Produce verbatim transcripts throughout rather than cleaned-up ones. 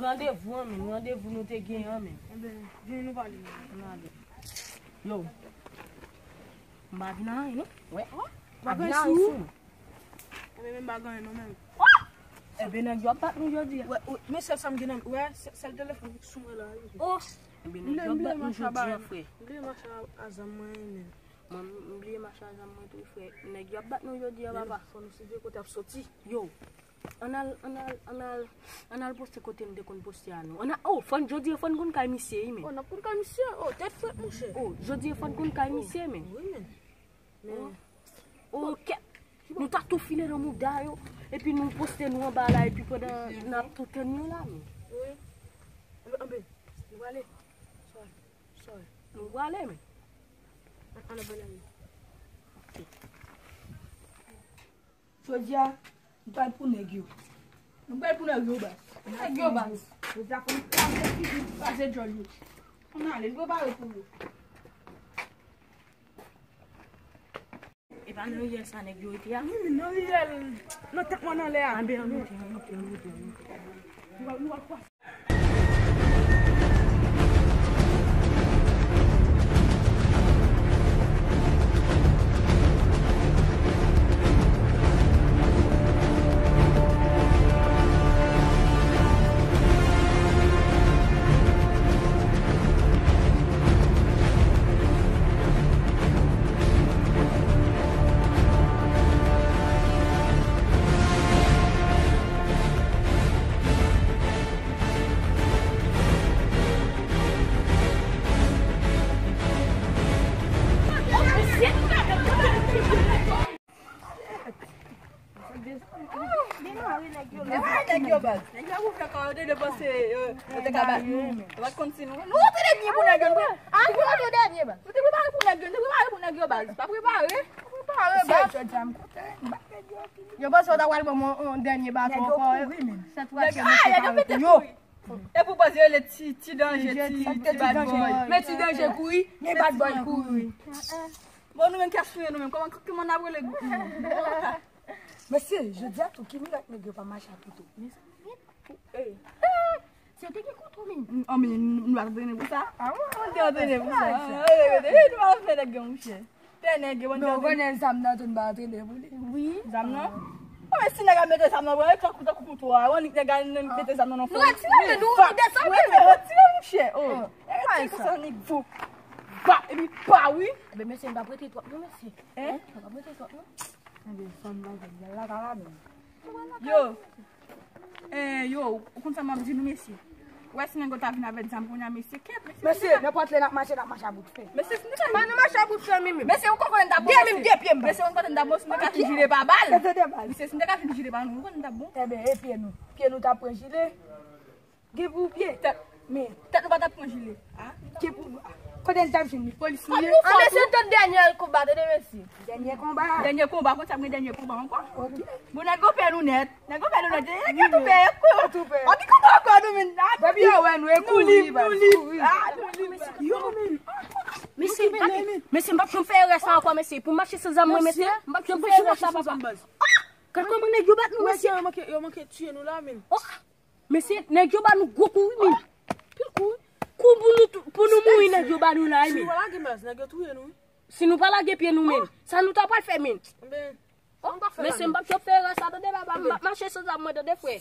Randevou an, men, randevou nou te gen an, men. Enben, vini nou pale. Ann ale. Yo. M pa vin anyen, non. Wè. M pa vin anyen sou ou. Enben, men m pa gen anyen, non, men. Enben, nèg yo ap bat nou jodi a. Wè, wè, men sèl sa m gen nan, wè, sèl, sèl telefòn ki sou mwen la, wi. Oh. Enben, nèg yo ap bat nou jodi a, frè. M bliye mache a, a zam mwen, men. Mwen, m bliye mache a zam mwen tou, frè. Nèg yo ap bat nou jodi a, papa. Fò nou siveye kote ap soti. Yo. Ann al, ann al, ann al, ann al poste kote m te konn poste a non. Ann al, oh, fò n, jodi a fò n konn kay misye, wi, men. Oh, n ap konn kay misye. Oh, tèt frèt, monchè. Oh, jodi a fò n konn kay misye, men. Wi, men. Men. Oh, kèt. Nou ta tou file nan mouda yo, epi nou poste nou anba la, epi pandan n ap tou tann yo la, men. Wi. Anbe, anbe, nou prale. Sorry, sorry. Nou prale, men. Ann, ann, ann, ann. Jodi a, nou pral pou nèg yo. Nou pral pou nèg yo, baz. Nèg yo, baz. Jodi a, fò nou kraze figi, kraze djòl yo. Ann ale, nou prepare pou yo. E pa nan riyèl sa nèg yo rete a? Wi, men nan riyèl, nan tèt mwen nan lè a. Anbe, ann moute, ann moute, ann moute, ann moute. Nou pral, nou pral pase. Nèg yo baz. Nèg yo pou fè kò yo te depanse, yo, yo te ka bat nou. Yo pa t konn si nou. Nou rantre dènye pou nèg yo, nou pre-, ah, nou rantre dènye baz. Nou te prepare pou nèg yo, nou te prepare pou nèg yo baz. Pa prepare. Prepare baz. Jodi a m kontan, m bat nèg yo. Yo panse yo ta pral ban m yon, yon dènye baton ankò. Nèg yo kouri, men. Nèg yo, ah, nèg yo pete kouri. E pou baz yo rele ti, ti danje, ti, ti bad boy. Men ti danje kouri, men bad boy kouri. Bon, nou menm ki ap swiv nou menm, kòman, kòman n ap rele gwoup nou? Mesye, jodi a tou, ki mirak nèg yo pa mache ak kouto? Si yo te gen kouto, men. An, men, nou pa antrene pou sa. Ah, wi, nou te antrene pou sa. Ah, nou pa antrene nèg yo, monchè. Tè nèg yo, men ou konnen zam nan tou, n pa antrene pou li. Wi. Zam nan? Bon, men si nèg la mete zam nan, bon, e tankou, tankou kouto a, ou annik nèg la mete zam nan nan fon. Nou retire, men nou desann, men nou retire, monchè. Oh. Retire sa, nèg vo. Ba, epi pa, wi. Enben, mesye, m p ap rete twòp, non, mesye. Hein? M p ap rete twòp, non. Enben, fanm nan, la, la, la, la, men. Yo. Eh, yo, ou konn sa m ap di nou, mesye? Ou wè si nèg yo ta vin avèk zam kounye a, mesye, kèt, mesye. Mesye, nenpòt lè n ap mache, n ap mache a bout fè. Mesye, si n te ka, pa nou mache a bout fè, menm. Mesye, ou konprann n t ap bon, de men m de pye m ba. Mesye, ou konprann n t ap bon, si nou te ka fin jile pa bal. Mesye, si nou te ka fin jile pa nou, ou konprann n t ap bon. Enben, e pye nou? Pye nou t ap pran jile? Gen pou pye. Tèt. Men. Tèt nou pa t ap pran jile. Gen pou. Kote n t ap jwenn li? Polis nou ye? An, mesye, tout dènye konba, tande, mesye. Dènye konba. Dènye konba, konsa gen dènye konba ankò. Ok. Bon, nèg yo pè nou nèt. Nèg yo pè nou nèt. Nèg yo tou pè. Yo tou pè. Anpi konba ankò nou, men. Depi yo wè nou, e kouri, baz. Kouri. Ah, nou lib. Yo, men. Mesye, mesye, m p ap janm fè erè sa ankò, mesye. Pou m mache san zam mwen, mesye, m p ap janm fè erè sa, papa. Ah! Gad kòman nèg yo bat nou, mesye. Yo manke, yo manke tiye nou la, men. Oh! Mesye, nèg yo ba nou gwo kou, wi, men. Pil kou, wi. Kou pou nou tou, pou nou mouri, nèg yo ba nou la, wi, men. Si nou pa lage baz, nèg yo touye nou, wi. Si nou pa lage pye nou, men. Sa nou ta pral fè, men. Enben, mesye, m p ap janm fè erè sa, tande, papa, m p ap mache san zam mwen, tande, frè.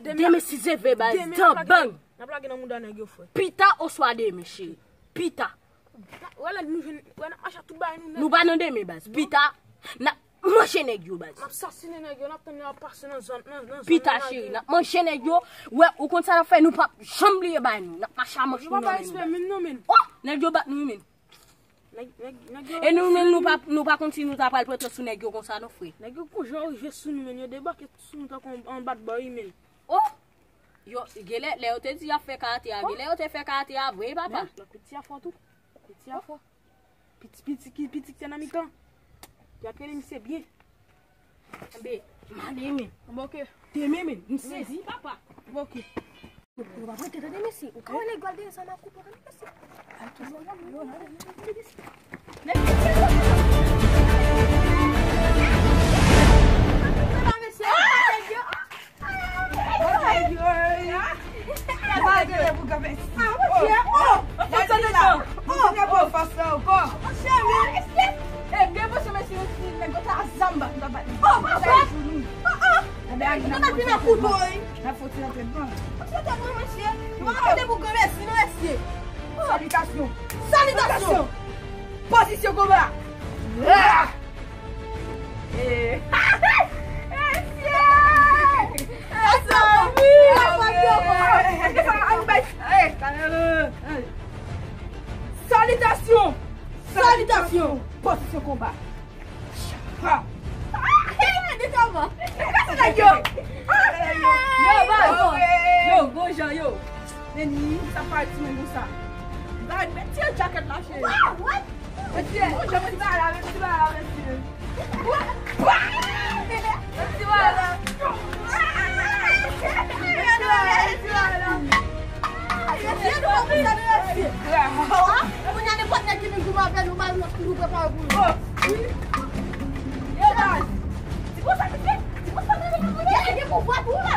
Demen si se vre, baz, dan bang. N ap lage nan mouda nèg yo, frè. Pita oswa demen, cheri. Pita. Wè lè nou jwenn, wè n ap mache ak tout bagay nou nèt. Nou pa nan demen, baz. Pita, n ap manje nèg yo, baz. N ap sasinen nèg yo, n ap tann yo ap pase nan zòn, nan, nan zòn nan. Pita, cheri, n ap manje nèg yo. Wè, ou konn sa n ap fè, nou p ap janm bliye bay nou. N ap mache a manch nou nan men nou, baz. Oh, nèg yo bat nou, wi, men. Nèg, nèg, nèg yo. E nou menm, nou pa, nou pa konn si nou ta pral pran tan sou nèg yo konsa, non, frè. Nèg yo gon jan yo rive sou nou, men, yo debake sou nou tankou yon, yon bad boy, men. Oh! Yo, genlè, lè yo te di y ap fè karate a, genlè yo te fè karate a vre, papa. Men, lòt piti a fò tou. Piti a fò. Piti, piti ki, piti ki te nan mitan. Y ap rele misye byen. Enben, m ale, men. Bon, ok. Demen, men. M sezi, papa. Bon, ok. Ou pa prete, tande, mesye. Ou ka wè nèg yo al dèyè sa, m ap koupe, tande, mesye. Al toujou, al toujou, al toujou, mesye. Nèg yo, mesye. Ah! Nèg yo. Ah! Nèg yo. Pase ankò. Monchè, men. E, gen pase mesye, nèg yo ta zam bat, nou ta bat. Oh, papa. Anben, nou ta vin ak kouto, wi. N ap fè ti rantre devan. Monchè, tèt mwen, mesye. Nou pa ka fè de pou granmesi, non, mesye. Salitasyon. Salitasyon. Pozisyon konba. Ah! Eh. Mesye! Asa, wi! Salitasyon! Salitasyon! Pozisyon konba. Chapa! Yo, baz! Yo, gon jan, yo! Neni, sa pa ti moun konsa. Gad, met ti jacket la, cheri. Mesye, bon, jan mwen ti bagay la, men ti bagay la, mesye. Ti bagay la. Ti bagay la. Mesye, nou pa konn sa nou ye, mesye. Kounye a nenpòt nèg ki vin goumen avè nou, nou ba l lòt ki nou prepare pou nou. Yo, baz. Ti konsa, mesye. Ti konsa, mesye. Gen pou vwa pou ou la.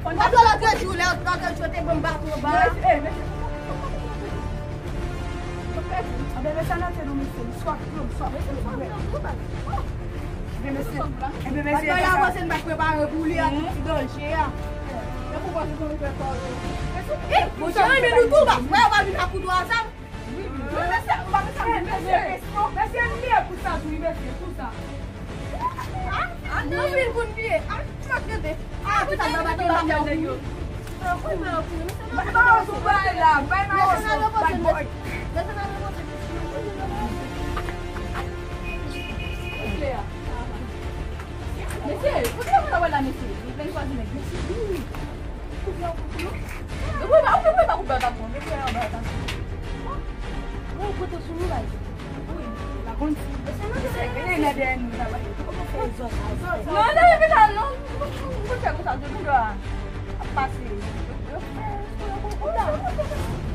Mwen te lòt jou, lè lòt jou te ban m baton anba. Anben, mesye, antre non, mesye, li swaf, li swaf. Anben, mesye, anben, mesye, sa. Avanse, n pa prepare pou li a, tout ti danje a. E pou panse konn fè kò yo. Eh, monchè, men nou tou, baz. Mwen, yo pa vin ak kouto a sa. Mesye, mesye, mesye, mesye, nou vle pou sa, tou, mesye, pou sa. Ah, nou vin pou n vye. Ah, sa k rete? Ah, ki sa, baba, ki sa, baba, yo. Bay, bay, bay, bay, bay, bay, bay, bay. Mesye, kote yo pral wè la, mesye? Yo pral chwazi nèg, mesye, wi. Ou vle pa, ou vle pa koupe patwon, men koupe anba patwon. Ou kote sou nou la. Wi, la konn si. Mesye, gade nèg dèyè nou la. Non, non, men la, non. Ou fè konsa, tout moun la ap pase. Yo fè, yo fè konsa.